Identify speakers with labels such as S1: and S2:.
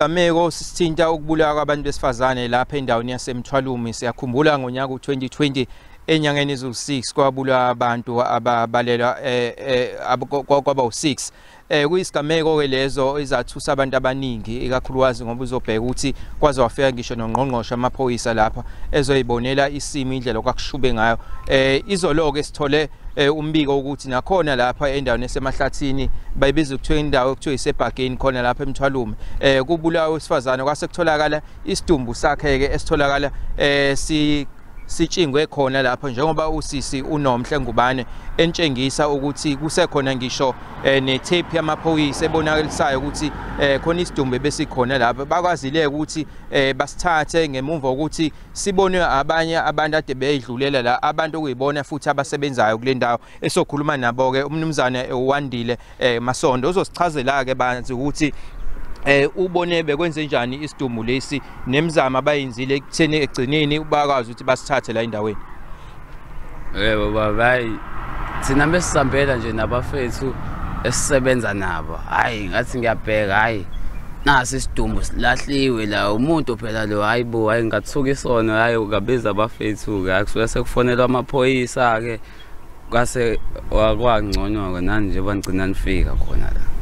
S1: Isigameko sithinta ukubulawa kwabantu besifazane lapha endaweni yaseMthwalume. Siyakhumbula ngonyaka u2020 enyangeni eziwu6 kwabulawa abantu ababalelwa kwaba u6. Kuyisigameko ke lezo ezathusa abantu abaningi, ikakhulukazi ngoba uzobheka ukuthi kwaze wafika ngisho nongqongqoshe amaphoyisa lapha ezoyibonela isimo, indlela okwakushube ngayo. Izolo ke sithole umbiko ukuthi nakhona lapha endaweni esemahlathini, bayibiza kuthiwa indawo ekuthiwa isebhageni, khona lapha eMthwalume, kubulawa wesifazane, kwase kutholakala isidumbu sakhe ke esitholakala sitshingwe khona lapho, njengoba usisi uNomhle Ngubane entshengisa ukuthi kusekhona ngisho netape yamaphoyisa ebonakalisayo ukuthi khona isidumbu besikhona lapho. Bakwazile ukuthi basithathe ngemuva ukuthi sibone abanye abantu ade beyidlulela la, abantu okuyibona futhi abasebenzayo kule ndawo. Esokhuluma nabo ke umnumzane uWandile Masondo, uzosichazela ke banzi ukuthi ubone bekwenze njani isidumbu lesi nemizamo abayenzile ekutheni egcineni bakwazi ukuthi basithathe la endaweni.
S2: Yebo baba, hayi, thina besisambela nje nabafethu esisebenza nabo. Hayi, ngathi ngiyabheka, hayi, nasi isidumbu silahliwe la, umuntu phela lo. Hayi bo, hayi, ngathuka isono, hayi, ukabiza abafethu ke, kusuke sekufonelwa amaphoyisa ke, kwase kwangcono ke nani nje bangcina nifika khona la.